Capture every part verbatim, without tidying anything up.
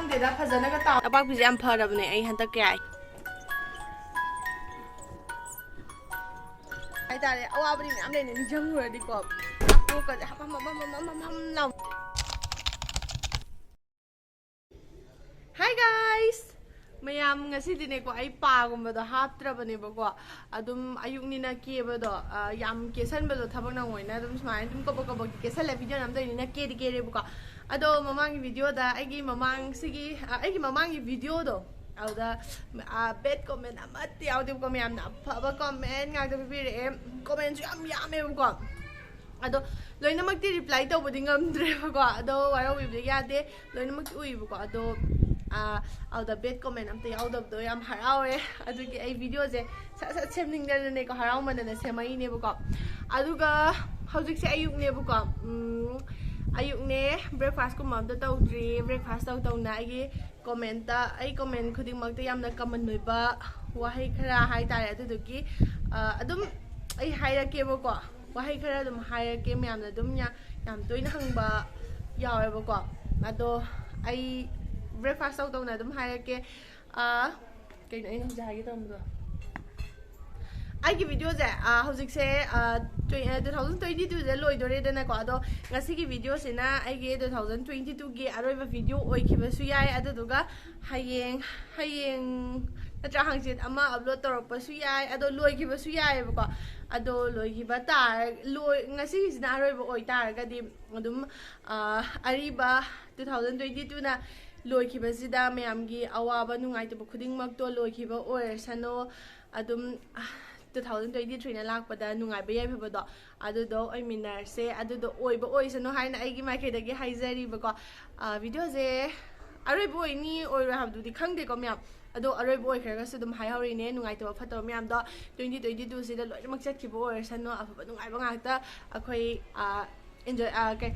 ꯈꯪꯗꯦꯗ, ꯐꯖꯅꯒ ꯇꯥꯎ꯫ ꯅꯄꯥꯛꯄꯤꯁꯦ ꯌꯥꯝ ꯐꯔꯕꯅꯦ, ꯑꯩ ꯍꯟꯗꯛ ꯀꯌꯥ ꯍꯥꯏꯇꯥꯔꯦ, ꯑꯋꯥꯕꯗꯤ ꯃꯌꯥꯝ ꯂꯩꯅ ꯅꯤꯡꯁꯤꯡꯉꯨꯔꯗꯤꯀꯣ, ꯀꯣꯛꯀꯁꯦ ꯍꯝ ꯍꯝ ꯍꯝ ꯍꯝ ꯍꯝ ꯍꯝ ꯍꯝ ꯂꯥꯎ꯫ Hi guys! ꯃꯌꯥꯝ, ꯉꯁꯤꯗꯤꯅꯦꯀꯣ, ꯑꯩ ꯄꯥꯒꯨꯝꯕꯗꯣ ꯍꯥꯞꯇ꯭ꯔꯕꯅꯦꯕꯀꯣ꯫ ꯑꯗꯨꯝ ꯑꯌꯨꯛꯅꯤꯅ ꯀꯦꯕꯗꯣ, ꯑ, ꯌꯥꯝ ꯀꯦꯁꯟꯕꯗꯣ ꯊꯕꯛ ꯅꯪꯉꯣꯏꯅ ꯑꯗꯨꯝ ꯁꯨꯃꯥꯏꯅ ꯑꯗꯨꯝ ꯀꯕꯛ ꯀꯕꯛ ꯀꯦꯁꯜꯂꯦ꯫ ꯚꯤꯗꯤꯑꯣ ꯅꯝꯗꯣꯏꯅꯤꯅ ꯀꯦꯗꯤ ꯀꯦꯔꯦꯕꯀꯣ꯫ ꯑꯗꯣ ꯃꯃꯥꯡꯒꯤ ꯚꯤꯗꯤꯑꯣꯗ ꯑꯩꯒꯤ ꯃꯃꯥꯡꯁꯤꯒꯤ, ꯑ, ꯑꯩꯒꯤ ꯃꯃꯥꯡꯒꯤ ꯚꯤꯗꯤꯑꯣꯗꯣ, ꯑꯗꯨꯗ, ꯑ, bad comment ꯑꯃꯠꯇ ꯌꯥꯎꯗꯦꯕꯀꯣ꯫ ꯃꯌꯥꯝꯅ ꯑꯐꯕ comment ꯉꯥꯛꯇ ꯄꯤꯕꯤꯔꯛꯑꯦ꯫ Commentꯁꯨ ꯌꯥꯝ ꯌꯥꯝꯃꯦꯕꯀꯣ꯫ ꯑꯗꯣ ꯂꯣꯏꯅꯃꯛꯇꯤ reply ꯇꯧꯕꯗꯤ ꯉꯝꯗ꯭ꯔꯦꯕꯀꯣ꯫ ꯑꯗꯣ ꯋꯥꯔꯧꯕꯤꯕꯗꯤ ꯌꯥꯗꯦ꯫ ꯂꯣꯏꯅꯃꯛꯇꯤ ꯎꯏꯕꯀꯣ꯫ ꯑꯗꯣ, ꯑ, ꯑꯗꯨꯗ bad comment ꯑꯝꯇ ꯌꯥꯎꯗꯕꯗꯣ ꯌꯥꯝ ꯍꯔꯥꯎꯋꯦ꯫ ꯑꯗꯨꯒꯤ ꯑꯩ ꯚꯤꯗꯤꯑꯣꯁꯦ ꯁꯠ ꯁꯠ ꯁꯦꯝꯅꯤꯡꯗꯅꯅꯦꯀꯣ, ꯍꯔꯥꯎꯃꯟꯗꯅ ꯁꯦꯝꯃꯛꯏꯅꯦꯕꯀꯣ꯫ ꯑꯗꯨꯒ ꯍꯧꯖꯤꯛꯁꯦ ꯑꯌꯨꯛꯅꯦꯕꯀꯣ꯫ ꯎꯝ, ꯑꯌꯨꯛꯅꯦ, breakfastꯀꯨꯝꯕ ꯑꯝꯇ ꯇꯧꯗ꯭ꯔꯤ꯫ Breakfast ꯇꯧ ꯇꯧꯅ ꯑꯩꯒꯤ commentꯇ, ꯑꯩ comment ꯈꯨꯗꯤꯡꯃꯛꯇ ꯌꯥꯝꯅ common ꯑꯣꯏꯕ ꯋꯥꯍꯩ ꯈꯔ ꯍꯥꯏꯇꯥꯔꯦ꯫ ꯑꯗꯨꯗꯨꯒꯤ, ꯑ, ꯑꯗꯨꯝ ꯑꯩ ꯍꯥꯏꯔꯛꯀꯦꯕꯀꯣ꯫ ꯋꯥꯍꯩ ꯈꯔ ꯑꯗꯨꯝ ꯍꯥꯏꯔꯛꯀꯦ, ꯃꯌꯥꯝꯅ ꯑꯗꯨꯝ ꯌꯥ-, ꯌꯥꯝ ꯇꯣꯏꯅ ꯍꯪꯕ ꯌꯥꯎꯋꯦꯕꯀꯣ꯫ ꯑꯗꯣ ꯑꯩ breakfast ꯇꯧ ꯇꯧꯅ ꯑꯗꯨꯝ ꯍꯥꯏꯔꯛꯀꯦ꯫ ꯑ, ꯀꯩꯅꯣ ꯑꯩꯅ ꯍꯧꯖꯤꯛ ꯍꯥꯏꯒꯦ ꯇꯧꯔꯝꯕꯗꯣ? ꯑꯩꯒꯤ ꯚꯤꯗꯤꯑꯣꯁꯦ, ꯑ, ꯍꯧꯖꯤꯛꯁꯦ, ꯑ, twe-, ꯑ, two thousand twenty twoꯁꯦ ꯂꯣꯏꯗꯣꯔꯦꯗꯅꯀꯣ꯫ ꯑꯗꯣ ꯉꯁꯤꯒꯤ ꯚꯤꯗꯤꯑꯣꯁꯤꯅ ꯑꯩꯒꯤ two thousand twenty twoꯒꯤ ꯑꯔꯣꯏꯕ ꯚꯤꯗꯤꯑꯣ ꯑꯣꯏꯈꯤꯕꯁꯨ ꯌꯥꯏ꯫ ꯑꯗꯨꯗꯨꯒ ꯍꯌꯦꯡ, ꯍꯌꯦꯡ ꯅꯠꯇ꯭ꯔ ꯍꯪꯆꯤꯠ ꯑꯃ upload ꯇꯧꯔꯛꯄꯁꯨ ꯌꯥꯏ꯫ ꯑꯗꯣ ꯂꯣꯏꯈꯤꯕꯁꯨ ꯌꯥꯏꯑꯕꯀꯣ꯫ ꯑꯗꯣ ꯂꯣꯏꯈꯤꯕ ꯇꯥꯔ-, ꯂꯣꯏ-, ꯉꯁꯤꯒꯤꯁꯤꯅ ꯑꯔꯣꯏꯕ ꯑꯣꯏꯇꯥꯔꯒꯗꯤ ꯑꯗꯨꯝ, ꯑ, ꯑꯔꯤꯕ two thousand twenty twoꯅ ꯂꯣꯏꯈꯤꯕꯁꯤꯗ ꯃꯌꯥꯝꯒꯤ ꯑꯋꯥꯕ ꯅꯨꯡꯉꯥꯏꯇꯕ ꯈꯨꯗꯤꯡꯃꯛꯇꯣ ꯂꯣꯏꯈꯤꯕ ꯑꯣꯏꯔꯁꯅꯨ꯫ ꯑꯗꯨꯝ, ꯑ, two thousand twenty threeꯅ ꯂꯥꯛꯄꯗ ꯅꯨꯡꯉꯥꯏꯕ ꯌꯥꯏꯐꯕꯗꯣ ꯑꯗꯨꯗꯣ ꯑꯣꯏꯃꯤꯟꯅꯔꯁꯦ꯫ ꯑꯗꯨꯗꯣ ꯑꯣꯏꯕ ꯑꯣꯏꯁꯅꯨ ꯍꯥꯏꯅ ꯑꯩꯒꯤ ꯃꯥꯏꯀꯩꯗꯒꯤ ꯍꯥꯏꯖꯔꯤꯕꯀꯣ꯫ ꯑ, ꯚꯤꯗꯤꯑꯣꯁꯦ ꯑꯔꯣꯏꯕ ꯑꯣꯏꯅꯤ ꯑꯣꯏꯔꯣꯏ ꯍꯥꯏꯕꯗꯨꯗꯤ ꯈꯪꯗꯦꯀꯣ ꯃꯌꯥꯝ꯫ ꯑꯗꯣ ꯑꯔꯣꯏꯕ ꯑꯣꯏꯈ꯭ꯔꯒꯁꯨ ꯑꯗꯨꯝ ꯍꯥꯏꯍꯧꯔꯤꯅꯦ, ꯅꯨꯡꯉꯥꯏꯇꯕ ꯐꯠꯇꯕ ꯃꯌꯥꯝꯗꯣ twenty twenty twoꯁꯤꯗ ꯂꯣꯏꯅꯃꯛ ꯆꯠꯈꯤꯕ ꯑꯣꯏꯔꯁꯅꯨ꯫ ꯑꯐꯕ ꯅꯨꯡꯉꯥꯏꯕ ꯉꯥꯛꯇ ꯑꯩꯈꯣꯏ, ꯑ, enjoy, ꯑ, ꯀꯩ,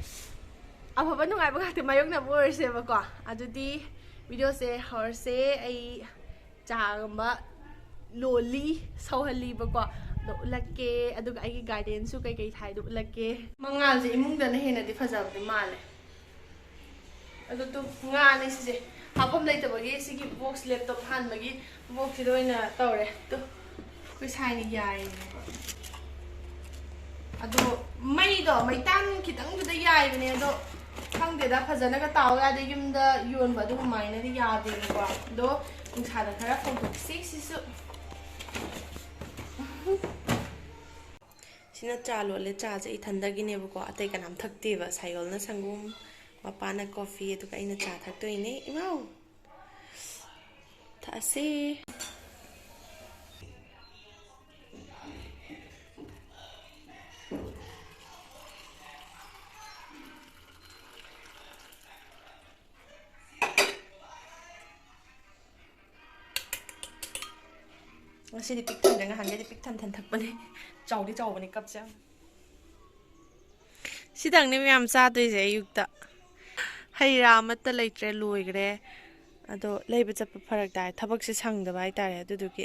ꯑꯐꯕ ꯅꯨꯡꯉꯥꯏꯕ ꯉꯥꯛꯇ ꯃꯥꯌꯣꯛꯅꯕ ꯑꯣꯏꯔꯁꯦꯕꯀꯣ꯫ ꯑꯗꯨꯗꯤ ꯚꯤꯗꯤꯑꯣꯁꯦ ꯍꯧꯔꯁꯦ꯫ ꯑꯩ ꯆꯥꯒꯨꯝꯕ ꯂꯣꯜꯂꯤ, ꯁꯧꯍꯜꯂꯤꯕꯀꯣ꯫ ꯑꯗꯣ ꯎꯠꯂꯛꯀꯦ꯫ ꯑꯗꯨꯒ ꯑꯩꯒꯤ gardenꯁꯨ ꯀꯩꯀꯩ ꯊꯥꯏꯗꯣ ꯎꯠꯂꯛꯀꯦ꯫ ꯃꯉꯥꯜꯁꯦ ꯏꯃꯨꯡꯗꯅ ꯍꯦꯟꯅꯗꯤ ꯐꯖꯕꯗꯤ ꯃꯥꯜꯂꯦ꯫ ꯑꯗꯣ ꯇꯨ, ꯉꯥꯅꯦ ꯁꯤꯁꯦ꯫ ꯍꯥꯞꯐꯝ ꯂꯩꯇꯕꯒꯤ ꯁꯤꯒꯤ ꯕꯣꯛꯁ, ꯂꯦꯞꯇꯣꯞ ꯍꯥꯟꯕꯒꯤ ꯕꯣꯛꯁꯁꯤꯗ ꯑꯣꯏꯅ ꯇꯧꯔꯦ꯫ ꯇꯨ, ꯑꯩꯈꯣꯏ ꯁꯥꯏꯅ ꯌꯥꯏꯌꯦ꯫ ꯑꯗꯣ ꯃꯩꯗꯣ ꯃꯩꯇꯥꯟ ꯈꯤꯇꯪꯗꯨꯗ ꯌꯥꯏꯕꯅꯦ꯫ ꯑꯗꯣ ꯈꯪꯗꯦꯗ, ꯐꯖꯅꯒ ꯇꯥꯎ ꯌꯥꯗꯦ꯫ ꯌꯨꯝꯗ ꯌꯣꯟꯕ ꯑꯗꯨꯃꯥꯏꯅꯗꯤ ꯌꯥꯗꯦꯕꯀꯣ꯫ ꯑꯗꯣ ꯅꯨꯡꯁꯥꯗ ꯈꯔ ꯐꯣꯡꯗꯣꯛꯁꯤ ꯁꯤꯁꯨ꯫ ꯁꯤꯅ ꯆꯥ ꯂꯣꯜꯂꯦ꯫ ꯆꯥꯁꯦ ꯏꯊꯟꯗꯒꯤꯅꯦꯕꯀꯣ, ꯑꯇꯩ ꯀꯅꯥꯝ ꯊꯛꯇꯦꯕ꯫ ꯁꯥꯏꯌꯣꯜꯅ ꯁꯪꯒꯣꯝ, ꯃꯄꯥꯅ ꯀꯣꯐꯤ, ꯑꯗꯨꯒ ꯑꯩꯅ ꯆꯥ ꯊꯛꯇꯣꯏꯅꯦ꯫ ꯏꯃꯥꯎ! ꯊꯛꯑꯁꯤ꯫ ꯉꯁꯤꯗꯤ ꯄꯤꯛ ꯊꯟꯗꯦ, ꯉꯍꯥꯟꯒꯩꯗꯤ ꯄꯤꯛ ꯊꯟ ꯊꯟ ꯊꯛꯄꯅꯦ꯫ ꯆꯥꯎꯗꯤ ꯆꯥꯎꯕꯅꯦ ꯀꯞꯁꯦ ꯌꯥꯝ꯫ ꯁꯤꯗꯪꯅꯦ ꯃꯌꯥꯝ ꯆꯥꯗꯣꯏꯁꯦ ꯑꯌꯨꯛꯇ꯫ ꯍꯩ ꯔꯥ ꯑꯃꯠꯇ ꯂꯩꯇ꯭ꯔꯦ, ꯂꯣꯏꯈ꯭ꯔꯦ꯫ ꯑꯗꯣ ꯂꯩꯕ ꯆꯠꯄ ꯐꯔꯛ ꯇꯥꯏ, ꯊꯕꯛꯁꯦ ꯁꯪꯗꯕ ꯍꯥꯏꯇꯥꯔꯦ, ꯑꯗꯨꯗꯨꯒꯤ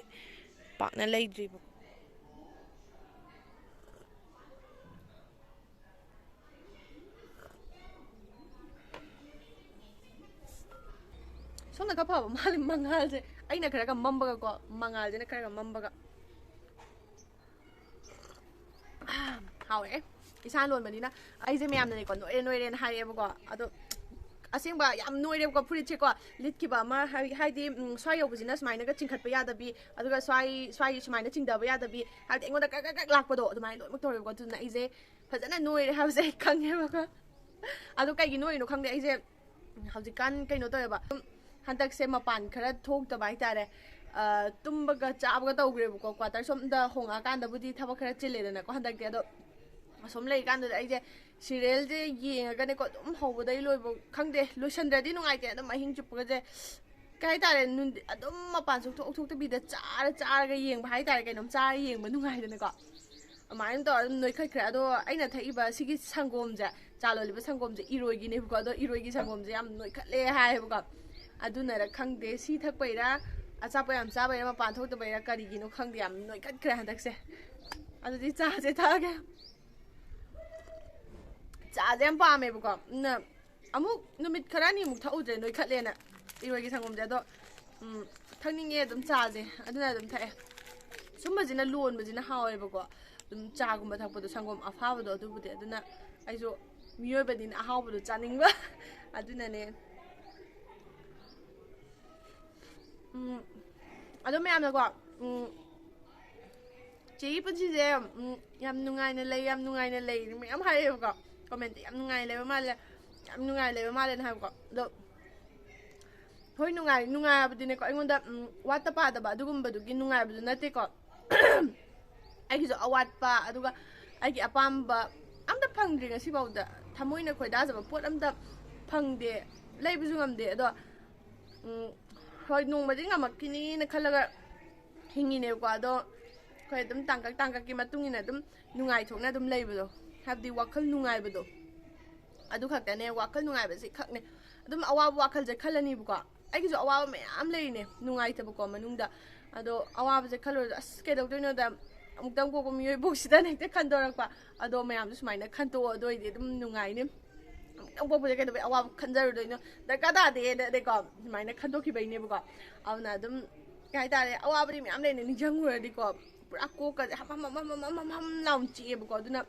ꯄꯥꯛꯅ ꯂꯩꯗ꯭ꯔꯤꯕ꯫ ꯁꯣꯝꯅ ꯈꯔ ꯐꯕ ꯃꯥꯜꯂꯤ ꯃꯉꯥꯜꯁꯦ꯫ ꯑꯩꯅ ꯈꯔꯒ ꯃꯝꯕꯒꯀꯣ, ꯃꯉꯥꯜꯁꯤꯅ ꯈꯔꯒ ꯃꯝꯕꯒ꯫ ꯑꯥ, ꯍꯥꯎꯔꯦ꯫ ꯏꯁꯥꯅ ꯂꯣꯟꯕꯅꯤꯅ꯫ ꯑꯩꯁꯦ ꯃꯌꯥꯝꯅꯅꯦꯀꯣ, "ꯅꯣꯏꯔꯦ, ꯅꯣꯏꯔꯦꯅ" ꯍꯥꯏꯔꯛꯑꯦꯕꯀꯣ꯫ ꯑꯗꯣ ꯑꯁꯦꯡꯕ ꯌꯥꯝ ꯅꯣꯏꯔꯦꯕꯀꯣ꯫ ꯐꯨꯔꯤꯠꯁꯦꯀꯣ, ꯂꯤꯠꯈꯤꯕ ꯑꯃ, ꯍꯥꯏ-, ꯍꯥꯏꯗꯤ, ꯎꯝ, ꯁ꯭ꯋꯥꯏ ꯌꯧꯕꯁꯤꯅ ꯁꯨꯃꯥꯏꯅꯒ ꯆꯤꯡꯈꯠꯄ ꯌꯥꯗꯕꯤ, ꯑꯗꯨꯒ ꯁ꯭ꯋꯥꯏ, ꯁ꯭ꯋꯥꯏ ꯁꯨꯃꯥꯏꯅ ꯆꯤꯡꯊꯕ ꯌꯥꯗꯕꯤ, ꯍꯥꯏꯕꯗꯤ ꯑꯩꯉꯣꯟꯗ ꯀꯛ ꯀꯛ ꯀꯛ ꯂꯥꯛꯄꯗꯣ, ꯑꯗꯨꯃꯥꯏꯅ ꯂꯣꯏꯅꯃꯛ ꯇꯧꯔꯦꯕꯀꯣ꯫ ꯑꯗꯨꯅ ꯑꯩꯁꯦ ꯐꯖꯅ ꯅꯣꯏꯔꯦ ꯍꯥꯏꯕꯁꯦ ꯑꯩ ꯈꯪꯉꯦꯕꯀꯣ꯫ ꯑꯗꯣ ꯀꯩꯒꯤ ꯅꯣꯏꯔꯤꯅꯣ ꯈꯪꯗꯦ, ꯑꯩꯁꯦ ꯍꯧꯖꯤꯛꯀꯥꯟ ꯀꯩꯅꯣ ꯇꯧꯋꯦꯕ, ꯁꯨꯝ ꯍꯟꯗꯛꯁꯦ ꯃꯄꯥꯟ ꯈꯔ ꯊꯣꯛꯇꯕ ꯍꯥꯏꯇꯥꯔꯦ꯫ ꯑ, ꯇꯨꯝꯕꯒ ꯆꯥꯕꯒ ꯇꯧꯈ꯭ꯔꯦꯕꯀꯣ꯫ ꯀ꯭ꯋꯥꯇꯔ ꯁꯣꯝꯗ ꯍꯣꯡꯉꯛꯑꯀꯥꯟꯗꯕꯨꯗꯤ ꯊꯕꯛ ꯈꯔ ꯆꯤꯜꯂꯦꯗꯅꯀꯣ ꯍꯟꯗꯛꯇꯤ꯫ ꯑꯗꯣ ꯑꯁꯣꯝ ꯂꯩꯔꯤꯀꯥꯟꯗꯨꯗ ꯑꯩꯁꯦ ꯁꯤꯔꯤꯌꯦꯜꯁꯦ ꯌꯦꯡꯉꯒꯅꯦꯀꯣ, ꯑꯗꯨꯝ ꯍꯧꯕꯗꯒꯤ ꯂꯣꯏꯕ, ꯈꯪꯗꯦ, ꯂꯣꯏꯁꯟꯗ꯭ꯔꯗꯤ ꯅꯨꯡꯉꯥꯏꯇꯦ꯫ ꯑꯗꯨꯝ ꯑꯍꯤꯡ ꯆꯨꯞꯄꯒꯁꯦ, ꯀꯩ ꯍꯥꯏꯇꯥꯔꯦ, ꯅꯨꯡꯗꯤ-, ꯑꯗꯨꯝ ꯃꯄꯥꯟ ꯁꯨꯡꯊꯣꯛ ꯊꯣꯛꯇꯕꯤꯗ ꯆꯥꯔ ꯆꯥꯔꯒ ꯌꯦꯡꯕ ꯍꯥꯏꯇꯥꯔꯦ, ꯀꯩꯅꯣꯝ ꯆꯥꯔ ꯌꯦꯡꯕ ꯅꯨꯡꯉꯥꯏꯗꯅꯀꯣ꯫ ꯑꯗꯨꯃꯥꯏꯅ ꯇꯧꯔ ꯑꯗꯨꯝ ꯅꯣꯏꯈꯠꯈ꯭ꯔꯦ꯫ ꯑꯗꯣ ꯑꯩꯅ ꯊꯛꯏꯕ ꯁꯤꯒꯤ ꯁꯪꯒꯣꯝꯁꯦ, ꯆꯥ ꯂꯣꯜꯂꯤꯕ ꯁꯪꯒꯣꯝꯁꯦ ꯏꯔꯣꯏꯒꯤꯅꯦꯕꯀꯣ꯫ ꯑꯗꯣ ꯏꯔꯣꯏꯒꯤ ꯁꯪꯒꯣꯝꯁꯦ ꯌꯥꯝ ꯅꯣꯏꯈꯠꯂꯦ ꯍꯥꯏꯌꯦꯕꯀꯣ꯫ ꯑꯗꯨꯅꯔ ꯈꯪꯗꯦ, ꯁꯤ ꯊꯛꯄꯩꯔꯥ, ꯑꯆꯥꯄꯣꯠ ꯌꯥꯝ ꯆꯥꯕꯩꯔꯥ, ꯃꯄꯥꯟ ꯊꯣꯛꯇꯕꯩꯔꯥ, ꯀꯔꯤꯒꯤꯅꯣ ꯈꯪꯗꯦ, ꯌꯥꯝ ꯅꯣꯏꯈꯠꯈ꯭ꯔꯦ ꯍꯟꯗꯛꯁꯦ꯫ ꯑꯗꯨꯗꯤ ꯆꯥꯁꯦ ꯊꯛꯑꯒꯦ꯫ ꯆꯥꯁꯦ ꯌꯥꯝ ꯄꯥꯝꯃꯦꯕꯀꯣ, ꯑꯗꯨꯅ ꯑꯃꯨꯛ ꯅꯨꯃꯤꯠ ꯈꯔꯅꯤꯃꯨꯛ ꯊꯛꯎꯗ꯭ꯔꯦ, ꯅꯣꯏꯈꯠꯂꯦꯅ, ꯏꯔꯣꯏꯒꯤ ꯁꯪꯒꯣꯝꯁꯦ꯫ ꯑꯗꯣ ꯎꯝ, ꯊꯛꯅꯤꯡꯉꯦ, ꯑꯗꯨꯝ ꯆꯥꯁꯦ, ꯑꯗꯨꯅ ꯑꯗꯨꯝ ꯊꯛꯑꯦ꯫ ꯁꯨꯝꯕꯁꯤꯅ ꯂꯣꯟꯕꯁꯤꯅ ꯍꯥꯎꯋꯦꯕꯀꯣ꯫ ꯑꯗꯨꯝ ꯆꯥꯒꯨꯝꯕ ꯊꯛꯄꯗꯣ, ꯁꯪꯒꯣꯝ ꯑꯐꯥꯕꯗꯣ, ꯑꯗꯨꯕꯨꯗꯤ꯫ ꯑꯗꯨꯅ ꯑꯩꯁꯨ ꯃꯤꯑꯣꯏꯕꯅꯤꯅ ꯑꯍꯥꯎꯕꯗꯣ ꯆꯥꯅꯤꯡꯕ꯫ ꯑꯗꯨꯅꯅꯦ꯫ ꯎꯝ, ꯑꯗꯣ ꯃꯌꯥꯝꯅꯀꯣ, ꯎꯝ, ꯆꯦꯒꯤ ꯄꯨꯟꯁꯤꯁꯦ, ꯎꯝ, ꯌꯥꯝ ꯅꯨꯡꯉꯥꯏꯅ ꯂꯩ, ꯌꯥꯝ ꯅꯨꯡꯉꯥꯏꯅ ꯂꯩ ꯃꯌꯥꯝ ꯍꯥꯏꯔꯛꯑꯦꯕꯀꯣ꯫ ꯀꯣꯃꯦꯟꯇ "ꯌꯥꯝ ꯅꯨꯡꯉꯥꯏꯅ ꯂꯩꯕ ꯃꯥꯜꯂꯦ, ꯌꯥꯝ ꯅꯨꯡꯉꯥꯏꯅ ꯂꯩꯕ ꯃꯥꯜꯂꯦꯅ" ꯍꯥꯏꯕꯀꯣ꯫ ꯑꯗꯣ ꯍꯣꯏ, ꯅꯨꯡꯉꯥꯏ, ꯅꯨꯡꯉꯥꯏ ꯍꯥꯏꯕꯗꯤꯅꯦꯀꯣ, ꯑꯩꯉꯣꯟꯗ, ꯎꯝ, ꯋꯥꯠꯇ ꯄꯥꯗꯕ ꯑꯗꯨꯒꯨꯝꯕꯗꯨꯒꯤ ꯅꯨꯡꯉꯥꯏꯕꯗꯨ ꯅꯠꯇꯦꯀꯣ꯫ ꯑꯩꯒꯤꯁꯨ ꯑꯋꯥꯠꯄ, ꯑꯗꯨꯒ ꯑꯩꯒꯤ ꯑꯄꯥꯝꯕ ꯑꯝꯇ ꯐꯪꯗ꯭ꯔꯤ ꯉꯁꯤꯐꯥꯎꯗ꯫ ꯊꯃꯣꯏꯅ ꯈꯣꯏꯗꯥꯖꯕ ꯄꯣꯠ ꯑꯝꯇ ꯐꯪꯗꯦ, ꯂꯩꯕꯁꯨ ꯉꯝꯗꯦ꯫ ꯑꯗꯣ ꯎꯝ, ꯍꯣꯏ, ꯅꯣꯡꯃꯗꯤ ꯉꯝꯃꯛꯈꯤꯅꯤꯅ ꯈꯜꯂꯒ ꯍꯤꯡꯉꯤꯅꯦꯕꯀꯣ꯫ ꯑꯗꯣ ꯑꯩꯈꯣꯏ ꯑꯗꯨꯝ ꯇꯥꯡꯀꯛ ꯇꯥꯡꯀꯛꯀꯤ ꯃꯇꯨꯡ ꯏꯟꯅ ꯑꯗꯨꯝ ꯅꯨꯡꯉꯥꯏꯊꯣꯛꯅ ꯑꯗꯨꯝ ꯂꯩꯕꯗꯣ, ꯍꯥꯏꯕꯗꯤ ꯋꯥꯈꯜ ꯅꯨꯡꯉꯥꯏꯕꯗꯣ, ꯑꯗꯨ ꯈꯛꯇꯅꯦ꯫ ꯋꯥꯈꯜ ꯅꯨꯡꯉꯥꯏꯕꯁꯤ ꯈꯛꯅꯦ꯫ ꯑꯗꯨꯝ ꯑꯋꯥꯕ ꯋꯥꯈꯜꯁꯦ ꯈꯜꯂꯅꯤꯕꯀꯣ꯫ ꯑꯩꯒꯤꯁꯨ ꯑꯋꯥꯕ ꯃꯌꯥꯝ ꯂꯩꯔꯤꯅꯦ, ꯅꯨꯡꯉꯥꯏꯇꯕꯀꯣ ꯃꯅꯨꯡꯗ꯫ ꯑꯗꯣ ꯑꯋꯥꯕꯁꯦ ꯈꯜꯂꯨꯔꯁꯨ, "ꯑꯁ, ꯀꯩꯗꯧꯗꯣꯏꯅꯣꯗ, ꯑꯃꯨꯛꯇꯪ ꯄꯣꯛꯄ ꯃꯤꯑꯣꯏꯕꯧꯁꯤꯗꯅ" ꯍꯦꯛꯇ ꯈꯟꯗꯣꯔꯛꯄ꯫ ꯑꯗꯣ ꯃꯌꯥꯝꯁꯨ ꯁꯨꯃꯥꯏꯅ ꯈꯟꯇꯣꯛꯑꯣ, ꯑꯗꯨ ꯑꯣꯏꯗꯤ ꯑꯗꯨꯝ ꯅꯨꯡꯉꯥꯏꯅꯤ꯫ ꯑꯃꯨꯛꯇꯪ ꯄꯣꯛꯄꯁꯦ ꯀꯩꯗꯧꯕꯩ ꯑꯋꯥꯕ ꯈꯟꯖꯔꯨꯗꯣꯏꯅꯣ, ꯗꯔꯀꯥꯔ ꯇꯥꯗꯦꯅ ꯑꯗꯩꯀꯣ ꯁꯨꯃꯥꯏꯅ ꯈꯟꯗꯣꯛꯈꯤꯕꯩꯅꯦꯕꯀꯣ꯫ ꯑꯗꯨꯅ ꯑꯗꯨꯝ ꯀꯩ ꯍꯥꯏꯇꯥꯔꯦ, ꯑꯋꯥꯕꯗꯤ ꯃꯌꯥꯝ ꯂꯩꯅ ꯅꯤꯡꯁꯤꯡꯉꯨꯔꯗꯤꯀꯣ, ꯄꯨꯔꯥ ꯀꯣꯛꯀꯁꯦ ꯍꯝ ꯍꯝ ꯍꯝ ꯍꯝ ꯍꯝ ꯍꯝ ꯍꯝ ꯂꯥꯎꯅ ꯆꯤꯛꯑꯦꯕꯀꯣ꯫ ꯑꯗꯨꯅ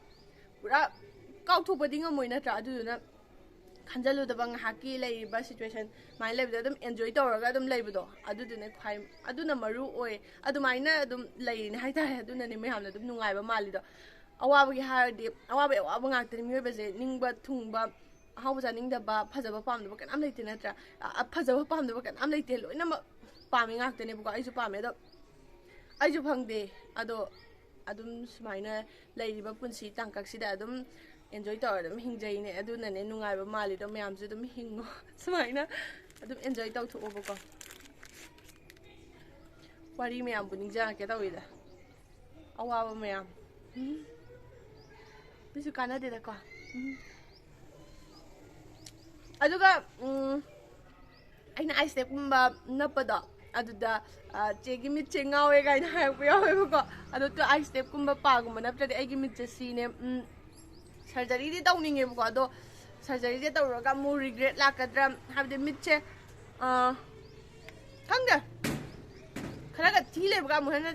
ꯄꯨꯔꯥ ꯀꯥꯎꯊꯣꯛꯄꯗꯤ ꯉꯝꯃꯣꯏ ꯅꯠꯇ꯭ꯔꯥ? ꯑꯗꯨꯗꯨꯅ ꯈꯟꯖꯜꯂꯨꯗꯕ, ꯉꯥꯏꯍꯥꯛꯀꯤ ꯂꯩꯔꯤꯕ ꯁꯤꯆꯨꯋꯦꯁꯟ ꯁꯨꯃꯥꯏꯅ ꯂꯩꯕꯗ ꯑꯗꯨꯝ ꯑꯦꯟꯖꯣꯏ ꯇꯧꯔꯒ ꯑꯗꯨꯝ ꯂꯩꯕꯗꯣ, ꯑꯗꯨꯗꯨꯅ ꯈ꯭ꯋꯥꯏ, ꯑꯗꯨꯅ ꯃꯔꯨ ꯑꯣꯏ꯫ ꯑꯗꯨꯃꯥꯏꯅ ꯑꯗꯨꯝ ꯂꯩꯔꯤꯅꯦ ꯍꯥꯏꯇꯥꯔꯦ꯫ ꯑꯗꯨꯅꯅꯦ ꯃꯌꯥꯝꯅ ꯑꯗꯨꯝ ꯅꯨꯡꯉꯥꯏꯕ ꯃꯥꯜꯂꯤꯗꯣ꯫ ꯑꯋꯥꯕꯒꯤ ꯍꯥꯏꯔꯗꯤ ꯑꯋꯥꯕꯒꯤ ꯑꯋꯥꯕ ꯉꯥꯛꯇꯅꯤ꯫ ꯃꯤꯑꯣꯏꯕꯁꯦ ꯅꯤꯡꯕ ꯊꯨꯡꯕ, ꯑꯍꯥꯎꯕ ꯆꯥꯅꯤꯡꯗꯕ, ꯐꯖꯕ ꯄꯥꯝꯗꯕ ꯀꯅꯥꯝ ꯂꯩꯇꯦ ꯅꯠꯇ꯭ꯔꯥ? ꯑ-, ꯐꯖꯕ ꯄꯥꯝꯗꯕ ꯀꯅꯥꯝ ꯂꯩꯇꯦ, ꯂꯣꯏꯅꯃꯛ ꯄꯥꯝꯃꯤ ꯉꯥꯛꯇꯅꯦꯕꯀꯣ꯫ ꯑꯩꯁꯨ ꯄꯥꯝꯃꯦ꯫ ꯑꯗꯣ ꯑꯩꯁꯨ ꯐꯪꯗꯦ꯫ ꯑꯗꯣ ꯑꯗꯨꯝ ꯁꯨꯃꯥꯏꯅ ꯂꯩꯔꯤꯕ ꯄꯨꯟꯁꯤ ꯇꯥꯡꯀꯛꯁꯤꯗ ꯑꯗꯨꯝ ꯑꯦꯟꯖꯣꯏ ꯇꯧꯔ ꯑꯗꯨꯝ ꯍꯤꯡꯖꯩꯅꯦ꯫ ꯑꯗꯨꯅꯅꯦ ꯅꯨꯡꯉꯥꯏꯕ ꯃꯥꯜꯂꯤꯗꯣ꯫ ꯃꯌꯥꯝꯁꯨ ꯑꯗꯨꯝ ꯍꯤꯡꯉꯣ ꯁꯨꯃꯥꯏꯅ, ꯑꯗꯨꯝ ꯑꯦꯟꯖꯣꯏ ꯇꯧꯊꯣꯛꯑꯣꯕꯀꯣ꯫ ꯋꯥꯔꯤ ꯃꯌꯥꯝꯕꯨ ꯅꯤꯡꯁꯤꯡꯉꯛꯀꯦ ꯇꯧꯋꯤꯗ, ꯑꯋꯥꯕ ꯃꯌꯥꯝ꯫ ꯎꯝ꯫ ꯃꯤꯁꯨ ꯀꯥꯟꯅꯗꯦꯗꯀꯣ꯫ ꯎꯝ꯫ ꯑꯗꯨꯒ ꯎꯝ, ꯑꯩꯅ ꯑꯥꯏꯁ ꯇꯦꯞꯀꯨꯝꯕ ꯅꯞꯄꯗꯣ, ꯑꯗꯨꯗ, ꯑ, "ꯆꯦꯒꯤ ꯃꯤꯠꯁꯦ ꯉꯥꯎꯋꯦ" ꯀꯥꯏꯅ ꯍꯥꯏꯔꯛꯄ ꯌꯥꯎꯋꯦꯕꯀꯣ꯫ ꯑꯗꯣ ꯑꯥꯏꯁ ꯇꯦꯞꯀꯨꯝꯕ ꯄꯥꯒꯨꯝꯕ ꯅꯞꯇ꯭ꯔꯗꯤ ꯑꯩꯒꯤ ꯃꯤꯠꯁꯦ ꯁꯤꯅꯦ꯫ ꯎꯝ, ꯁꯔꯖꯔꯤꯗꯤ ꯇꯧꯅꯤꯡꯉꯦꯕꯀꯣ꯫ ꯑꯗꯣ ꯁꯔꯖꯔꯤꯁꯦ ꯇꯧꯔꯒ ꯑꯃꯨꯛ ꯔꯤꯒ꯭ꯔꯦꯠ ꯂꯥꯛꯀꯗ꯭ꯔꯥ ꯍꯥꯏꯕꯗꯤ ꯃꯤꯠꯁꯦ, ꯑ, ꯈꯪꯗꯦ, ꯈꯔꯒ ꯊꯤ ꯂꯩꯕꯒ ꯑꯃꯨꯛ ꯍꯦꯟꯅ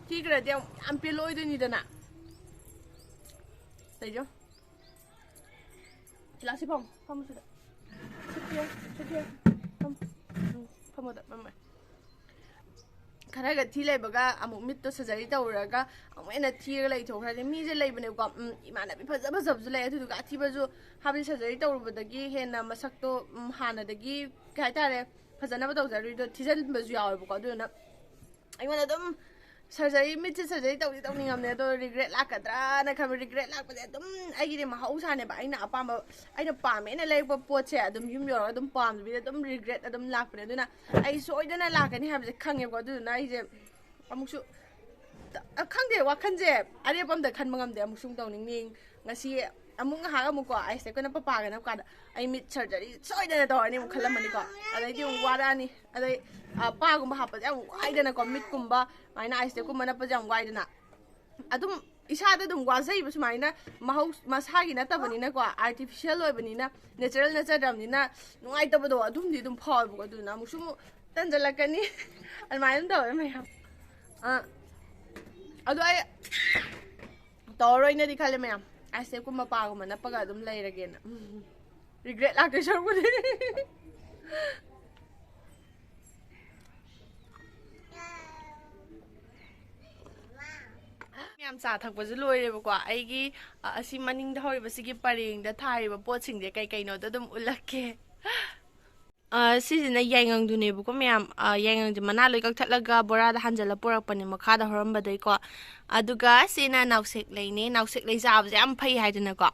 ꯊꯤꯈ꯭ꯔꯗꯤ ꯑꯃꯨꯛ ꯌꯥꯝ ꯄꯦꯜꯂꯛꯑꯣꯏꯗꯣꯏꯅꯤꯗꯅ꯫ ꯂꯩꯖꯧ꯫ ꯁꯤꯂꯥꯛꯁꯤ ꯐꯝꯃꯣ, ꯐꯝꯃꯣ ꯁꯤꯗ꯫ ꯁꯤꯠ ꯍꯤꯌꯔ, ꯁꯤꯠ ꯍꯤꯌꯔ꯫ ꯐꯝꯃꯣ꯫ ꯎꯝ, ꯐꯝꯃꯣꯗ, ꯐꯝꯃꯣ꯫ ꯈꯔꯒ ꯊꯤ ꯂꯩꯕꯒ ꯑꯃꯨꯛ ꯃꯤꯠꯇꯣ ꯁꯔꯖꯔꯤ ꯇꯧꯔꯒ ꯑꯃꯨꯛ ꯍꯦꯟꯅ ꯊꯤꯔꯒ ꯂꯩꯊꯣꯛꯈ꯭ꯔꯗꯤ ꯃꯤꯁꯦ ꯂꯩꯕꯅꯦꯀꯣ꯫ ꯎꯝ, ꯏꯃꯥꯟꯅꯕꯤ ꯐꯖ ꯐꯖꯕꯁꯨ ꯂꯩ꯫ ꯑꯗꯨꯗꯨꯒ ꯑꯊꯤꯕꯁꯨ ꯍꯥꯏꯕꯗꯤ ꯁꯔꯖꯔꯤ ꯇꯧꯔꯨꯕꯗꯒꯤ ꯍꯦꯟꯅ ꯃꯁꯛꯇꯣ, ꯎꯝ, ꯍꯥꯟꯅꯗꯒꯤ ꯀꯩ ꯍꯥꯏꯇꯥꯔꯦ, ꯐꯖꯅꯕ ꯇꯧꯖꯔꯨꯏꯗꯣ ꯊꯤꯖꯤꯟꯕꯁꯨ ꯌꯥꯎꯋꯦꯕꯀꯣ꯫ ꯑꯗꯨꯗꯨꯅ ꯑꯩꯉꯣꯟꯗ ꯑꯗꯨꯝ ꯁꯔꯖꯔꯤ, ꯃꯤꯠꯁꯦ ꯁꯔꯖꯔꯤ ꯇꯧꯗꯤ ꯇꯧꯅꯤꯡꯉꯝꯅꯦ, ꯑꯗꯣ ꯔꯤꯒ꯭ꯔꯦꯠ ꯂꯥꯛꯀꯗ꯭ꯔꯥꯅ ꯈꯟꯕ꯫ ꯔꯤꯒ꯭ꯔꯦꯠ ꯂꯥꯛꯄꯁꯦ ꯑꯗꯨꯝ ꯑꯩꯒꯤꯗꯤ ꯃꯍꯧꯁꯥꯅꯦꯕ꯫ ꯑꯩꯅ ꯑꯄꯥꯝꯕ, ꯑꯩꯅ ꯄꯥꯝꯃꯦꯅ ꯂꯩꯔꯛꯄ ꯄꯣꯠꯁꯦ ꯑꯗꯨꯝ ꯌꯨꯝ ꯌꯧꯔꯒ ꯑꯗꯨꯝ ꯄꯥꯝꯗꯕꯤꯗ ꯑꯗꯨꯝ ꯔꯤꯒ꯭ꯔꯦꯠ ꯑꯗꯨꯝ ꯂꯥꯛꯄꯅꯦ꯫ ꯑꯗꯨꯅ ꯑꯩ ꯁꯣꯏꯗꯅ ꯂꯥꯛꯀꯅꯤ ꯍꯥꯏꯕꯁꯦ ꯈꯪꯉꯦꯕꯀꯣ꯫ ꯑꯗꯨꯗꯨꯅ ꯑꯩꯁꯦ ꯑꯃꯨꯛꯁꯨ, ꯈꯪꯗꯦ, ꯋꯥꯈꯜꯁꯦ ꯑꯔꯦꯞꯄ ꯑꯝꯇ ꯈꯟꯕ ꯉꯝꯗꯦ꯫ ꯑꯃꯨꯛꯁꯨ ꯑꯃꯨꯛ ꯇꯧꯅꯤꯡꯅꯤꯡ, ꯉꯁꯤ ꯑꯃꯨꯛ ꯉꯥꯏꯍꯥꯛ ꯑꯃꯨꯛꯀꯣ ꯑꯥꯏꯁ ꯇꯦꯛꯄꯅ ꯄꯄꯥꯒ ꯅꯞꯄ ꯀꯥꯟꯗ ꯑꯩ ꯃꯤꯠ ꯁꯔꯖꯔꯤ ꯁꯣꯏꯗꯅ ꯇꯧꯔꯅꯤ ꯑꯃꯨꯛ ꯈꯜꯂꯝꯃꯅꯤꯀꯣ꯫ ꯑꯗꯩꯗꯤ ꯑꯃꯨꯛ ꯋꯥꯔꯛꯑꯅꯤ꯫ ꯑꯗꯩ, ꯑ, ꯄꯥꯒꯨꯝꯕ ꯍꯥꯞꯄꯁꯦ ꯌꯥꯝ ꯋꯥꯏꯗꯅꯀꯣ, ꯃꯤꯠꯀꯨꯝꯕ ꯑꯗꯨꯃꯥꯏꯅ ꯑꯥꯏꯁ ꯇꯦꯛꯀꯨꯝꯕ ꯅꯞꯄꯁꯦ ꯌꯥꯝ ꯋꯥꯏꯗꯅ꯫ ꯑꯗꯨꯝ ꯏꯁꯥꯗ ꯑꯗꯨꯝ ꯋꯥꯖꯩꯕ ꯁꯨꯃꯥꯏꯅ, ꯃꯍꯧ-, ꯃꯁꯥꯒꯤ ꯅꯠꯇꯕꯅꯤꯅꯀꯣ, ꯑꯥꯔꯇꯤꯐꯤꯁꯦꯜ ꯑꯣꯏꯕꯅꯤꯅ, ꯅꯦꯆꯔꯦꯜ ꯅꯠꯆꯗ꯭ꯔꯕꯅꯤꯅ ꯅꯨꯡꯉꯥꯏꯇꯕꯗꯣ ꯑꯗꯨꯝꯗꯤ ꯑꯗꯨꯝ ꯐꯥꯎꯋꯦꯕꯀꯣ꯫ ꯑꯗꯨꯅ ꯑꯃꯨꯛꯁꯨ ꯑꯃꯨꯛ ꯇꯟꯖꯜꯂꯛꯀꯅꯤ꯫ ꯑꯗꯨꯃꯥꯏꯅ ꯑꯗꯨꯝ ꯇꯧꯋꯦ ꯃꯌꯥꯝ꯫ ꯑ, ꯑꯗꯣ ꯑꯩ ꯇꯧꯔꯔꯣꯏꯅꯗꯤ ꯈꯜꯂꯦ ꯃꯌꯥꯝ꯫ ꯑꯥꯏꯁ ꯇꯦꯞꯀꯨꯝꯕ ꯄꯥꯒꯨꯝꯕ ꯅꯞꯄꯒ ꯑꯗꯨꯝ ꯂꯩꯔꯒꯦꯅ꯫ ꯔꯤꯒ꯭ꯔꯦꯠ ꯂꯥꯛꯇꯣꯏ ꯁꯔꯨꯛꯄꯨꯗꯤ꯫ ꯃꯌꯥꯝ ꯆꯥ ꯊꯛꯄꯁꯨ ꯂꯣꯏꯔꯦꯕꯀꯣ꯫ ꯑꯩꯒꯤ, ꯑ, ꯑꯁꯤ ꯃꯅꯤꯡꯗ ꯍꯧꯔꯤꯕꯁꯤꯒꯤ ꯄꯔꯦꯡꯗ ꯊꯥꯔꯤꯕ ꯄꯣꯠꯁꯤꯡꯁꯦ ꯀꯩ ꯀꯩꯅꯣꯗꯣ ꯑꯗꯨꯝ ꯎꯠꯂꯛꯀꯦ꯫ ꯑ, ꯁꯤꯁꯤꯅ ꯌꯥꯏꯉꯪꯗꯨꯅꯦꯕꯀꯣ ꯃꯌꯥꯝ꯫ ꯑ, ꯌꯥꯏꯉꯪꯁꯦ ꯃꯅꯥ ꯂꯣꯏ ꯀꯛꯊꯠꯂꯒ ꯕꯣꯔꯥꯗ ꯍꯥꯟꯖꯜꯂ ꯄꯨꯔꯛꯄꯅꯦ ꯃꯈꯥꯗ ꯍꯧꯔꯝꯕꯗꯩꯀꯣ꯫ ꯑꯗꯨꯒ ꯁꯤꯅ ꯅꯥꯎꯁꯦꯛ ꯂꯩꯅꯦ꯫ ꯅꯥꯎꯁꯦꯛ ꯂꯩ ꯆꯥꯕꯁꯦ ꯌꯥꯝ ꯐꯩ ꯍꯥꯏꯗꯅꯀꯣ꯫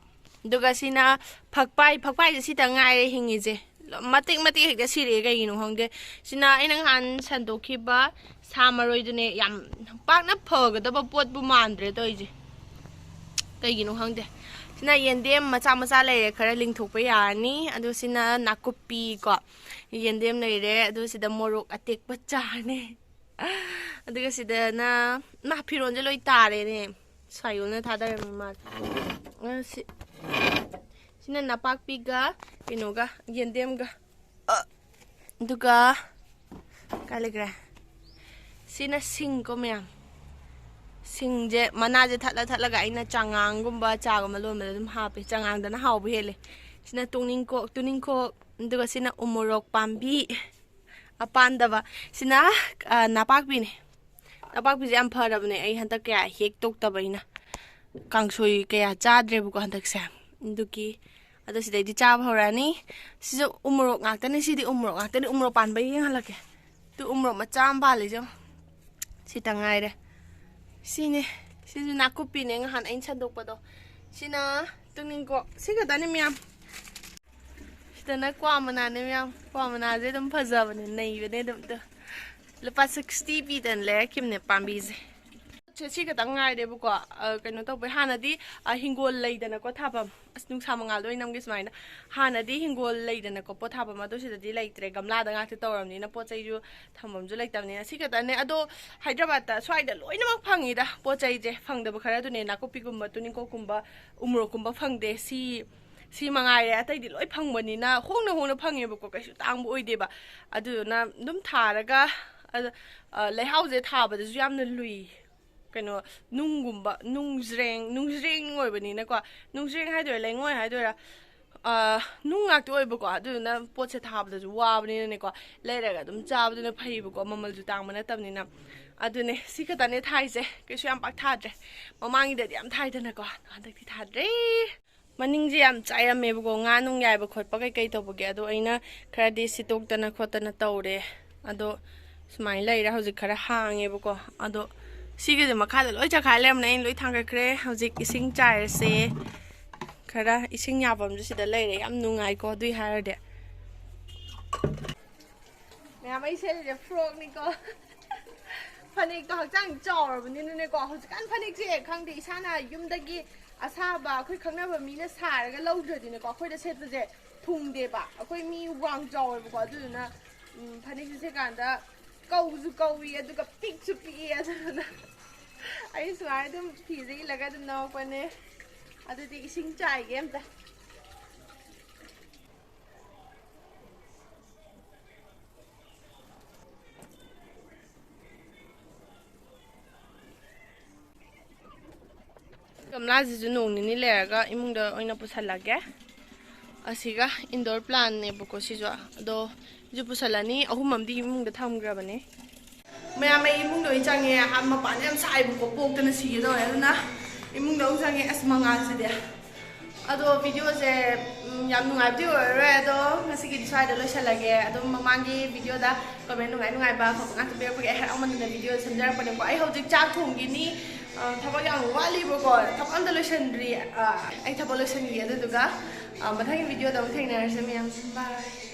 ꯑꯗꯨꯒ ꯁꯤꯅ ꯐꯛꯄꯥꯏ꯫ ꯐꯛꯄꯥꯏꯁꯦ ꯁꯤꯇ ꯉꯥꯏꯔꯦ ꯍꯤꯡꯉꯤꯁꯦ꯫ ꯃꯇꯦꯛ ꯃꯇꯦꯛ ꯍꯦꯛꯇ ꯁꯤꯔꯛꯑꯦ, ꯀꯩꯒꯤꯅꯣ ꯈꯪꯗꯦ꯫ ꯁꯤꯅ ꯑꯩꯅ ꯅꯍꯥꯟ ꯁꯟꯗꯣꯛꯈꯤꯕ ꯁꯥ ꯃꯔꯣꯏꯗꯨꯅꯦ꯫ ꯌꯥꯝ ꯄꯥꯛꯅ ꯐꯒꯗꯕ ꯄꯣꯠꯄꯨ ꯃꯥꯟꯗ꯭ꯔꯦ ꯇꯧꯔꯤꯁꯦ, ꯀꯩꯒꯤꯅꯣ ꯈꯪꯗꯦ꯫ ꯁꯤꯅ ꯌꯦꯟꯗꯦꯝ ꯃꯆꯥ ꯃꯆꯥ ꯂꯩꯔꯦ, ꯈꯔ ꯂꯤꯡꯊꯣꯛꯄ ꯌꯥꯔꯅꯤ꯫ ꯑꯗꯨ ꯁꯤꯅ ꯅꯥꯀꯨꯞꯄꯤ ꯀꯣ, ꯌꯦꯟꯗꯦꯝ ꯂꯩꯔꯦ꯫ ꯑꯗꯨ ꯁꯤꯗ ꯃꯣꯔꯣꯛ ꯑꯇꯦꯛꯄ ꯆꯥꯔꯅꯤ꯫ ꯑꯗꯨꯒ ꯁꯤꯗꯅ, ꯃꯥ, ꯐꯤꯔꯣꯟꯁꯦ ꯂꯣꯏ ꯇꯥꯔꯦꯅꯦ꯫ ꯁꯥꯏꯌꯣꯅ ꯊꯥꯗꯔꯝꯃꯤ ꯃꯥꯜꯂꯦ꯫ ꯑ, ꯁꯤ-, ꯁꯤꯅ ꯅꯄꯥꯛꯄꯤꯒ ꯀꯩꯅꯣꯒ, ꯌꯦꯟꯗꯦꯝꯒ꯫ ꯑ, ꯑꯗꯨꯒ ꯀꯥꯏ ꯂꯩꯈ꯭ꯔꯦ? ꯁꯤꯅ ꯁꯤꯡꯀꯣ ꯃꯌꯥꯝ꯫ ꯁꯤꯡꯁꯦ, ꯃꯅꯥꯁꯦ ꯊꯠꯂ ꯊꯠꯂꯒ ꯑꯩꯅ ꯆꯉꯥꯡꯒꯨꯝꯕ ꯆꯥꯒꯨꯝꯕ ꯂꯣꯟꯕꯗ ꯑꯗꯨꯝ ꯍꯥꯞꯄꯦ꯫ ꯆꯉꯥꯡꯗꯅ ꯍꯥꯎꯕ ꯍꯦꯜꯂꯦ꯫ ꯁꯤꯅ ꯇꯨꯅꯤꯡꯈꯣꯛ, ꯇꯨꯅꯤꯡꯈꯣꯛ, ꯑꯗꯨꯒ ꯁꯤꯅ ꯎꯃꯣꯔꯣꯛ ꯄꯥꯝꯕꯤ ꯑꯄꯥꯟꯗꯕ꯫ ꯁꯤꯅ, ꯑ, ꯅꯄꯥꯛꯄꯤꯅꯦ꯫ ꯅꯄꯥꯛꯄꯤꯁꯦ ꯌꯥꯝ ꯐꯔꯕꯅꯦ꯫ ꯑꯩ ꯍꯟꯗꯛ ꯀꯌꯥ ꯍꯦꯛ ꯇꯣꯛꯇꯕ ꯑꯩꯅ꯫ ꯀꯥꯡꯁꯣꯏ ꯀꯌꯥ ꯆꯥꯗ꯭ꯔꯦꯕꯀꯣ ꯍꯟꯗꯛꯁꯦ꯫ ꯑꯗꯨꯒꯤ, ꯑꯗꯣ ꯁꯤꯗꯩꯗꯤ ꯆꯥꯕ ꯍꯧꯔꯛꯑꯅꯤ꯫ ꯁꯤꯁꯨ ꯎꯃꯣꯔꯣꯛ ꯉꯥꯛꯇꯅꯦ, ꯁꯤꯗꯤ ꯎꯃꯣꯔꯣꯛ ꯉꯥꯛꯇꯅꯦ꯫ ꯎꯃꯣꯔꯣꯛ ꯄꯥꯟꯕ ꯌꯦꯡꯍꯜꯂꯛꯀꯦ꯫ ꯇꯨ ꯎꯃꯣꯔꯣꯛ ꯃꯆꯥ ꯑꯃ ꯄꯥꯜꯂꯤꯁꯦ ꯌꯦꯡꯉꯣ꯫ ꯁꯤꯇ ꯉꯥꯏꯔꯦ꯫ ꯁꯤꯅꯦ꯫ ꯁꯤꯁꯨ ꯅꯥꯀꯨꯞꯄꯤꯅꯦ ꯉꯍꯥꯟ ꯑꯩꯅ ꯁꯟꯗꯣꯛꯄꯗꯣ꯫ ꯁꯤꯅ ꯇꯨꯅꯤꯡꯀꯣꯛ꯫ ꯁꯤ ꯈꯛꯇꯅꯤ ꯃꯌꯥꯝ꯫ ꯁꯤꯗꯅ ꯀ꯭ꯋꯥ ꯃꯅꯥꯅꯦ ꯃꯌꯥꯝ꯫ ꯀ꯭ꯋꯥ ꯃꯅꯥꯁꯦ ꯑꯗꯨꯝ ꯐꯖꯕꯅꯦ, ꯅꯩꯕꯅꯦ ꯑꯗꯨꯝ꯫ ꯇꯨ, ꯂꯨꯄꯥ sixty ꯄꯤꯗꯅ ꯂꯩꯔꯛꯈꯤꯕꯅꯦ ꯄꯥꯝꯕꯤꯁꯦ꯫ ꯁꯦ, ꯁꯤ ꯈꯛꯇꯪ ꯉꯥꯏꯔꯦꯕꯀꯣ꯫ ꯑ, ꯀꯩꯅꯣ ꯇꯧꯕꯩ ꯍꯥꯟꯅꯗꯤ, ꯑ, ꯍꯤꯡꯒꯣꯜ ꯂꯩꯗꯅꯀꯣ ꯊꯥꯐꯝ꯫ ꯑꯁ, ꯅꯨꯡꯁꯥ ꯃꯉꯥꯜꯗ ꯑꯣꯏꯅ ꯅꯝꯒꯦ ꯁꯨꯃꯥꯏꯅ꯫ ꯍꯥꯟꯅꯗꯤ ꯍꯤꯡꯒꯣꯜ ꯂꯩꯗꯅꯀꯣ ꯄꯣꯠ ꯊꯥꯐꯝ, ꯑꯗꯣ ꯁꯤꯗꯗꯤ ꯂꯩꯇ꯭ꯔꯦ꯫ ꯒꯝꯂꯥꯗ ꯉꯥꯛꯇ ꯇꯧꯔꯕꯅꯤꯅ ꯄꯣꯠ ꯆꯩꯁꯨ ꯊꯝꯐꯝꯁꯨ ꯂꯩꯇꯕꯅꯤꯅ ꯁꯤ ꯈꯛꯇꯅꯦ꯫ ꯑꯗꯣ ꯍꯥꯏꯗ꯭ꯔꯕꯥꯠꯇ ꯁ꯭ꯋꯥꯏꯗ ꯂꯣꯏꯅꯃꯛ ꯐꯪꯉꯤꯗ ꯄꯣꯠ ꯆꯩꯁꯦ꯫ ꯐꯪꯗꯕ ꯈꯔꯗꯨꯅꯦ ꯅꯥꯀꯨꯞꯄꯤꯒꯨꯝꯕ, ꯇꯨꯅꯤꯡꯀꯣꯛꯀꯨꯝꯕ, ꯎꯃꯣꯔꯣꯛꯀꯨꯝꯕ ꯐꯪꯗꯦ꯫ ꯁꯤ, ꯁꯤ ꯃꯉꯥꯏꯔꯦ꯫ ꯑꯇꯩꯗꯤ ꯂꯣꯏ ꯐꯪꯕꯅꯤꯅ ꯍꯣꯡꯅ ꯍꯣꯡꯅ ꯐꯪꯉꯦꯕꯀꯣ, ꯀꯩꯁꯨ ꯇꯥꯡꯕ ꯑꯣꯏꯗꯦꯕ꯫ ꯑꯗꯨꯗꯨꯅ ꯑꯗꯨꯝ ꯊꯥꯔꯒ, ꯑ, ꯑ, ꯂꯩꯍꯥꯎꯁꯦ ꯊꯥꯕꯗꯁꯨ ꯌꯥꯝꯅ ꯂꯨꯏ꯫ ꯀꯩꯅꯣ, ꯅꯨꯡꯒꯨꯝꯕ, ꯅꯨꯡꯖ꯭ꯔꯦꯡ, ꯅꯨꯡꯖ꯭ꯔꯦꯡ ꯑꯣꯏꯕꯅꯤꯅꯀꯣ, ꯅꯨꯡꯖ꯭ꯔꯦꯡ ꯍꯥꯏꯗꯣꯏꯔꯥ, ꯂꯩꯉꯣꯏ ꯍꯥꯏꯗꯣꯏꯔꯥ, ꯑ, ꯅꯨꯡ ꯉꯥꯛꯇ ꯑꯣꯏꯕꯀꯣ꯫ ꯑꯗꯨꯗꯨꯅ ꯄꯣꯠꯁꯦ ꯊꯥꯕꯗꯁꯨ ꯋꯥꯕꯅꯤꯅꯅꯦꯀꯣ, ꯂꯩꯔꯒ ꯑꯗꯨꯝ ꯆꯥꯕꯗꯨꯅ ꯐꯩꯌꯦꯕꯀꯣ, ꯃꯃꯜꯁꯨ ꯇꯥꯡꯕ ꯅꯠꯇꯕꯅꯤꯅ꯫ ꯑꯗꯨꯅꯦ, ꯁꯤ ꯈꯛꯇꯅꯦ ꯊꯥꯏꯁꯦ, ꯀꯩꯁꯨ ꯌꯥꯝ ꯄꯥꯛ ꯊꯥꯗ꯭ꯔꯦ꯫ ꯃꯃꯥꯡꯒꯤꯗꯗꯤ ꯌꯥꯝ ꯊꯥꯏꯗꯅꯀꯣ, ꯑꯗꯣ ꯍꯟꯗꯛꯇꯤ ꯊꯥꯗ꯭ꯔꯦ꯫ ꯃꯅꯤꯡꯁꯦ ꯌꯥꯝ ꯆꯥꯏꯔꯝꯃꯦꯕꯀꯣ, ꯉꯥ ꯅꯨꯡ ꯌꯥꯏꯕ ꯈꯣꯠꯄ ꯀꯩꯀꯩ ꯇꯧꯕꯒꯤ꯫ ꯑꯗꯣ ꯑꯩꯅ ꯈꯔꯗꯤ ꯁꯤꯠꯇꯣꯛꯇꯅ ꯈꯣꯠꯇꯅ ꯇꯧꯔꯦ꯫ ꯑꯗꯣ ꯁꯨꯃꯥꯏꯅ ꯂꯩꯔꯦ꯫ ꯍꯧꯖꯤꯛ ꯈꯔ ꯍꯥꯡꯉꯦꯕꯀꯣ꯫ ꯑꯗꯣ ꯁꯤꯒꯤꯗꯤ ꯃꯈꯥꯗ ꯂꯣꯏ ꯆꯈꯥꯏ ꯂꯩꯔꯝꯅꯦ꯫ ꯑꯩꯅ ꯂꯣꯏ ꯊꯥꯡꯒꯠꯈ꯭ꯔꯦ꯫ ꯍꯧꯖꯤꯛ ꯏꯁꯤꯡ ꯆꯥꯏꯔꯁꯦ꯫ ꯈꯔ ꯏꯁꯤꯡ ꯌꯥꯐꯝꯁꯨ ꯁꯤꯗ ꯂꯩꯔꯦ꯫ ꯌꯥꯝ ꯅꯨꯡꯉꯥꯏꯀꯣ ꯑꯗꯨꯏ ꯍꯥꯏꯔꯗꯤ꯫ ꯃꯌꯥꯝ, ꯑꯩ ꯁꯦꯠꯂꯤꯁꯦ ꯐ꯭ꯔꯣꯛꯅꯤꯀꯣ꯫ ꯐꯅꯦꯛꯇꯣ ꯍꯛꯆꯥꯡ ꯆꯥꯎꯔꯕꯅꯤꯅꯅꯦꯀꯣ, ꯍꯧꯖꯤꯛꯀꯥꯟ ꯐꯅꯦꯛꯁꯦ ꯈꯪꯗꯦ, ꯏꯁꯥꯅ ꯌꯨꯝꯗꯒꯤ ꯑꯁꯥꯕ ꯑꯩꯈꯣꯏ ꯈꯪꯅꯕ ꯃꯤꯅ ꯁꯥꯔꯒ ꯂꯧꯗ꯭ꯔꯗꯤꯅꯦꯀꯣ, ꯑꯩꯈꯣꯏꯗ ꯁꯦꯠꯄꯁꯦ ꯊꯨꯡꯗꯦꯕ꯫ ꯑꯩꯈꯣꯏ ꯃꯤ ꯋꯥꯡ ꯆꯥꯎꯋꯦꯕꯀꯣ, ꯑꯗꯨꯗꯨꯅ, ꯎꯝ, ꯐꯅꯦꯛꯁꯦ ꯁꯦꯠꯀꯥꯟꯗ ꯀꯧꯁꯨ ꯀꯧꯏ, ꯑꯗꯨꯒ ꯄꯤꯛꯁꯨ ꯄꯤꯛꯏ꯫ ꯑꯗꯨꯗꯨꯅ ꯑꯩ ꯁꯨꯃꯥꯏꯅ ꯑꯗꯨꯝ ꯐꯤꯁꯦ ꯏꯜꯂꯒ ꯑꯗꯨꯝ ꯅꯝꯃꯛꯄꯅꯦ꯫ ꯑꯗꯨꯗꯤ ꯏꯁꯤꯡ ꯆꯥꯏꯒꯦ ꯑꯝꯇ꯫ ꯒꯝꯂꯥꯁꯤꯁꯨ ꯅꯣꯡ ꯅꯤꯅꯤ ꯂꯩꯔꯒ ꯏꯃꯨꯡꯗ ꯑꯣꯏꯅ ꯄꯨꯁꯜꯂꯒꯦ꯫ ꯑꯁꯤꯒ indoor plantꯅꯦꯕꯀꯣ ꯁꯤꯁꯨ꯫ ꯑꯗꯣ ꯁꯤꯁꯨ ꯄꯨꯁꯜꯂꯅꯤ꯫ ꯑꯍꯨꯝ ꯑꯃꯗꯤ ꯏꯃꯨꯡꯗ ꯊꯝꯈ꯭ꯔꯕꯅꯦ꯫ ꯃꯌꯥꯝ ꯑꯩ ꯏꯃꯨꯡꯗ ꯑꯣꯏꯅ ꯆꯪꯉꯦ꯫ ꯑꯥ, ꯃꯄꯥꯟꯗ ꯌꯥꯝ ꯁꯥꯏꯕꯀꯣ, ꯄꯣꯛꯇꯅ ꯁꯤꯒꯦ ꯇꯧꯋꯦ꯫ ꯑꯗꯨꯅ ꯏꯃꯨꯡꯗ ꯑꯃꯨꯛ ꯆꯪꯉꯦ꯫ ꯑꯁ, ꯃꯉꯥꯜꯁꯤꯗꯤ꯫ ꯑꯗꯣ videoꯁꯦ, ꯎꯝ, ꯌꯥꯝ ꯅꯨꯡꯉꯥꯏꯕꯗꯤ ꯑꯣꯏꯔꯔꯣꯏ꯫ ꯑꯗꯣ ꯉꯁꯤꯒꯤꯗꯤ ꯁ꯭ꯋꯥꯏꯗ ꯂꯣꯏꯁꯤꯜꯂꯒꯦ꯫ ꯑꯗꯨꯝ ꯃꯃꯥꯡꯒꯤ videoꯗ comment ꯅꯨꯡꯉꯥꯏ ꯅꯨꯡꯉꯥꯏꯕ ꯑꯐꯕ ꯉꯥꯛꯇ ꯄꯤꯔꯛꯄꯒꯤ ꯑꯩ ꯍꯔꯥꯎꯃꯟꯗꯅ video ꯁꯦꯝꯖꯔꯛꯄꯅꯦꯀꯣ꯫ ꯑꯩ ꯍꯧꯖꯤꯛ ꯆꯥꯛ ꯊꯣꯡꯈꯤꯅꯤ꯫ ꯑ, ꯊꯕꯛ ꯌꯥꯝ ꯋꯥꯠꯂꯤꯕꯀꯣ꯫ ꯊꯕꯛ ꯑꯝꯇ ꯂꯣꯏꯁꯤꯟꯗ꯭ꯔꯤ꯫ ꯑ, ꯑꯩ ꯊꯕꯛ ꯂꯣꯏꯁꯤꯟꯈꯤ꯫ ꯑꯗꯨꯗꯨꯒ, ꯑ, ꯃꯊꯪꯒꯤ videoꯗ ꯑꯃꯨꯛ ꯊꯦꯡꯅꯔꯁꯦ ꯃꯌꯥꯝ꯫ Bye꯫